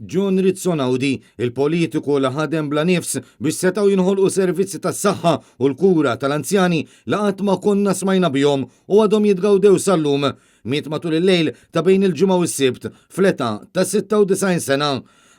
John Rizzo Naudi, il-politiku li ħadem bla nifs biex setgħu jinħolqu servizzi tas-saħħa u l-kura tal-anzjani li qatt ma konna smajna bihom u għadhom jitgawdew sal-lum, miet matul il-lejl ta' bejn il-Ġimgħa u s-Sibt fl-età ta' 96 sena.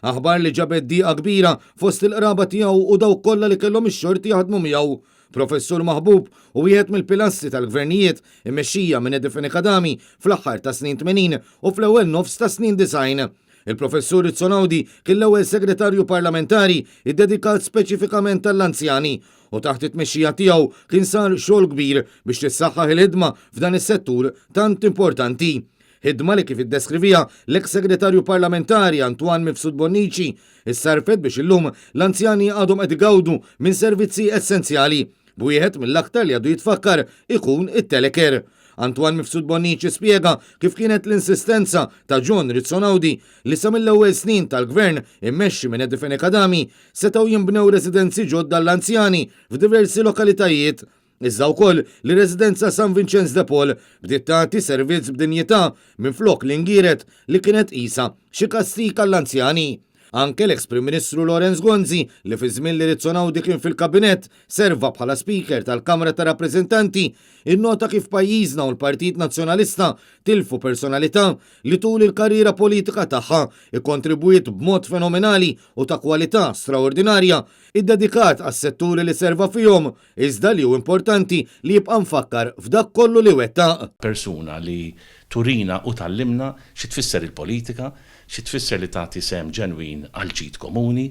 Aħbar li ġabet dieqa kbira fost il-qraba tiegħu u dawk kollha li kellhom ix-xorti jaħdmu miegħu. Professur maħbub u wieħed mill-pilastri tal-gvernijiet immexxija minn Eddie Fenech Adami fl-aħħar tas-snin 80 u fl-ewwel nofs tas-snin 90. Il-Professur Rizzo Naudi kien l-ewwel segretarju parlamentari iddedikat speċifikament għall-anzjani u taħt it-tmexxija tiegħu kien sar xogħol kbir biex tissaħħaħ il-ħidma f'dan is-settur tant importanti. Ħidma li kif iddeskriviha l-eks Segretarju Parlamentari Antoine Mifsud Bonnici, issarrfet biex illum l-anzjani għadhom qed igawdu minn servizzi essenzjali, b'wieħed mill-aktar li għadu jitfakkar ikun it-telecare. Antoine Mifsud Bonnici spjega kif kienet l-insistenza ta' John Rizzo Naudi li sa mill-ewwel snin tal-Gvern immexxi minn Eddie Fenech Adami setgħu jinbnew residenzi ġodda għall-anzjani f'diversi lokalitajiet Iżda wkoll li Residenza San Vinċenz de Paul bdiet tagħti servizz b'dinjità minflok l-ingieret li kienet qisha xi kastig għall-anzjani. Anke l-eks Prim Ministru Lawrence Gonzi, li fiż-żmien li Rizzo Naudi kien fil-Kabinett serva bħala Speaker tal-Kamra tar-Rappreżentanti, innota kif pajjiżna u l-Partit Nazzjonalista tilfu personalità li tul il-karriera politika tagħha ikkontribwiet b'mod fenomenali u ta' kwalità straordinarja iddedikat għas-setturi li serva fihom iżda li hu importanti li jibqa' mfakkar f'dak kollu li wettaq. Persuna li turina u tgħallimna xi tfisser il-politika, xi tfisser li tagħti sehem ġenwin għall-ġid komuni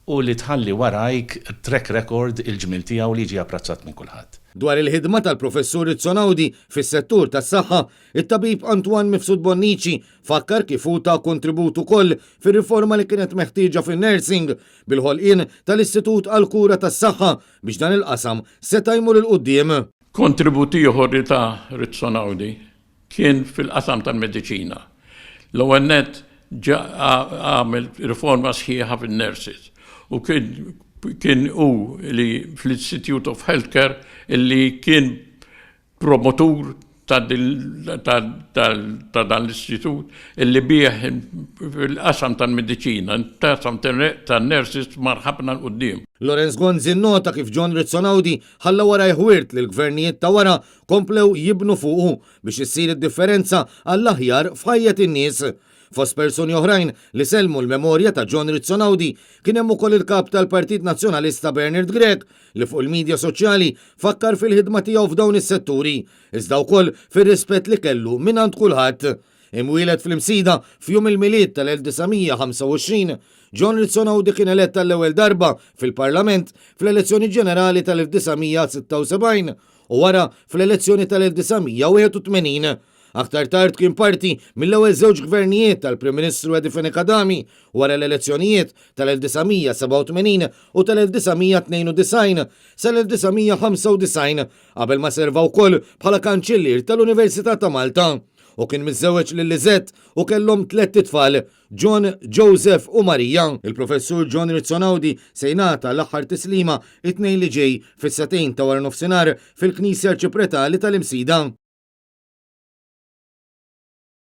u li tħalli warajk track record il-ġmiel tiegħu li jiġi apprezzat minn kulħadd. Dwar il-ħidma tal-Professur Rizzo Naudi fis-settur tas-saħħa, it-Tabib Antoine Mifsud Bonnici fakkar kif hu ta kontribut ukoll fir-riforma li kienet meħtieġa fin-nursing bil-ħolqien tal-Istitut għall-Kura tas-Saħħa biex dan il-qasam seta' jmur 'il quddiem. Kontribut ieħor li ta Rizzo Naudi kien fil-qasam tal-mediċina. L-ewwel nett għamel riforma sħiħa fin-nurses u kien kien hu li fl-Institute of Healthcare illi kien promotur ta' dan l-istitut illi bih fil-qasam tal-mediċina, qasam tan-nurses mar ħafna 'l quddiem. Lawrence Gonzi nnota kif John Rizzo Naudi ħalla warajh wirt li l-gvernijiet ta' wara komplew jibnu fuqu biex issir id-differenza għall-aħjar f'ħajjet in-nies. Fost persuni oħrajn li sellmu l-memorja ta' John Rizzo Naudi kien hemm ukoll il-Kap tal-Partit Nazzjonalista Bernard Grech li fuq il-midja soċjali fakkar fil-ħidma tiegħu f'dawn is-setturi, iżda wkoll fir-rispett li kellu mingħand kulħadd. Imwieled fl-Imsida f'jum il-Milied tal-1925, John Rizzo Naudi kien elett għall-ewwel darba fil-Parlament fl-elezzjoni ġenerali tal-1976 u wara fl-elezzjoni tal-1981. Aktar tard kien parti mill-ewwel żewġ gvernijiet tal-Prim Ministru Eddie Fenech Adami wara l-elezzjonijiet tal-1987 u tal-1992 sal-1995 qabel ma serva wkoll bħala Kanċillier tal-Università ta' Malta. Hu kien miżżewweġ lil Lisette u kellhom tlett itfal, John, Joseph u Maria. Il-Professur John Rizzo Naudi se jingħata l-aħħar tislima t-Tnejn li ġej fis-sagħtejn ta' waranofsinhar fil-Knisja Arċipretali tal-Imsida.